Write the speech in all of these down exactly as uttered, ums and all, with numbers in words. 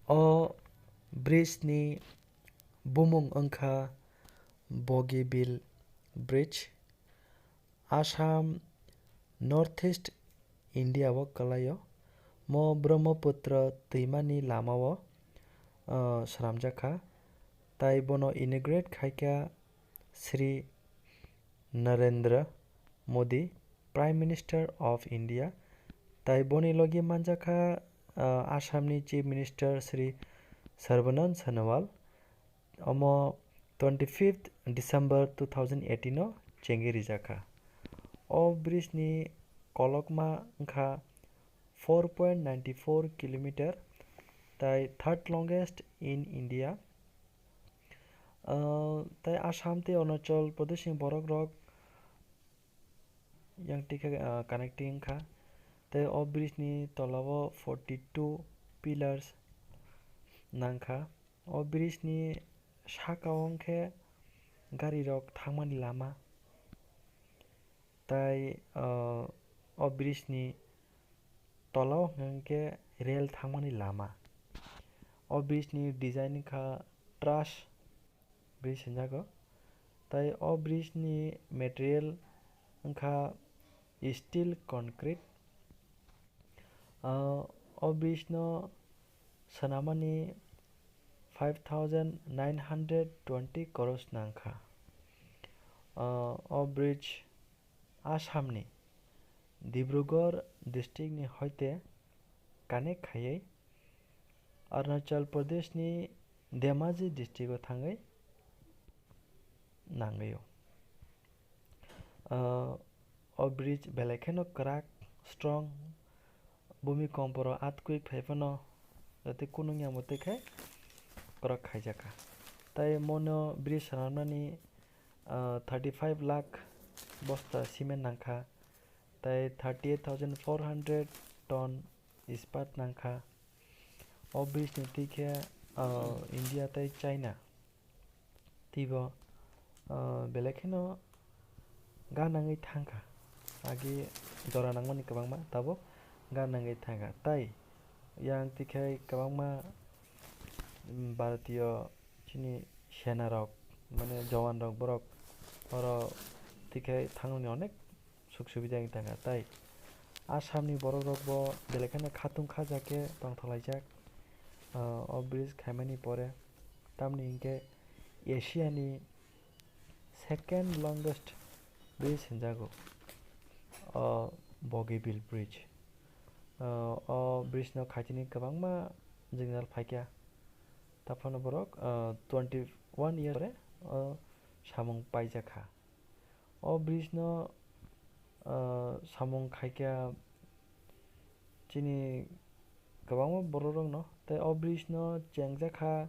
O bridge ni bumung wngkha Bogibeel Bridge. Assam North East India o kwlaio. Mo Brahmaputra twimani lamao, uh, swnamjakha. Tai bono inaugurate khaikha Shri Narendra Modi, Prime Minister of India. Tai boni logi manjakha, uh, Assamni Chief Minister Shri Sarbanand Sonowal. Omo twenty-fifth December two thousand eighteen o chengwi rijakha. O bridge ni kolokma wngkha four point nine four kilometer, tai third longest in India. Uh, tai Assam tei Arunachal Pradesh ni borok rok yang tikha, ah, connecting wngkha. Tei o bridge ni tola o forty two pillars nangkha. O bridge ni saka o hwnkhe gari rok thangmani lama. Tai, ah, o bridge ni tola o hwnkhe rail thangmani lama. O bridge ni design wngkha truss bridge hinjago. Tai o bridge ni material wngkha steel concrete. Ah, o bridge no swnamani five thousand nine hundred twenty crores nangkha. Ah, o bridge Assam ni Dibrugarh district ni hoite connect khaiwi Arunachal Pradesh ni Dhemaji district o thangwi nangwi o. Ah, o bridge belai kheno kwrak, strong, bhumikompo rok, earthquake phai phano jate kunung ya mwtwi khe kwrak khaijakha. Tai mono bridge swnamnani, ah, thirty five lakh bosta cement nangkha. Tai thirty eight thousand four hundred ton ispat nangkha. O bridge ni twi khe, ah, India tei China twibo, ah, belai kheno ganangwi thangkha. Agi jora nangmani kwbangma tabuk ganangwi thangkha. Tai yang twi khe kwbangma, mm, Bharatiyo chini sena rok, mane jowan rok, borok oro twi khe thangmani onek suk subida wngwi thangkha. Tai Assamni borok rok bo belai kheno khatung khaja khe tongthok laijak, ah, o bridge khaimani pore, tamni hinkhe Asia ni second longest bridge hinjago o Bogibeel Bridge. Ah, o bridge no khaitini kwbangma jwngjal phaikha. Taphano borok, ah, twenty one year pore o samung paijakha. O bridge no, ah, samung khaikha chini kwbangma borok rok no, tei o bridge no chengjakha,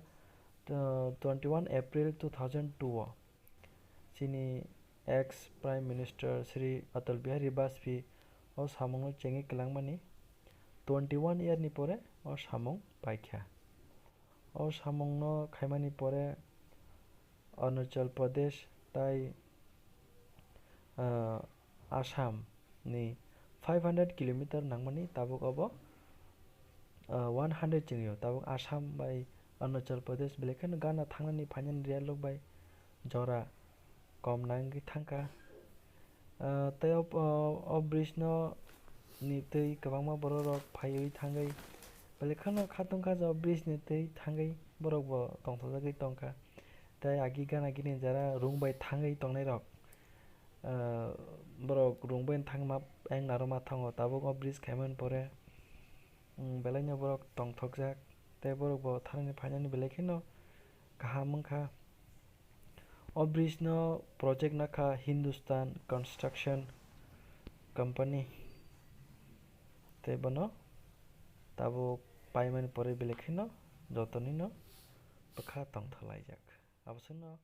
ah, twenty one April two thousand two o. Chini ex Prime Minister Shri Atal Bihari Vajpayee o samung no chengwi kwlangmani twenty one year ni pore o samung paikha. O samungno khaimani pore Arunachal Pradesh tai, ah, Assam ni five hundred kilometer nangmani, tabuk obo, ah, one hundred chengyo. Tabuk Assam bai Arunachal Pradesh belai kheno gana thangnani phainani rail rok bai jora kom nangwi thangkha. Ah, tei o, o, o bridge no ni twi kwbangma borok rok phaiwi thangwi belai kheno khatung khaja o bridge ni twi thangwi borok bo tongthokjagwi tongkha. Tei agi gana gini jara rung bai thangwi tongnai rok, ah, borok rung bai thangma eng narwkma thango, tabuk o bridge khaimani pore, um, belai no borok tongthokjak tei borok bo thanani phainani belai kheno kaham wngkha. O bridge no project nakha Hindustan Construction Company, tei bono tabuk paimani pore belai kheno jotonino bwkha tongthok laijak. Abo swkno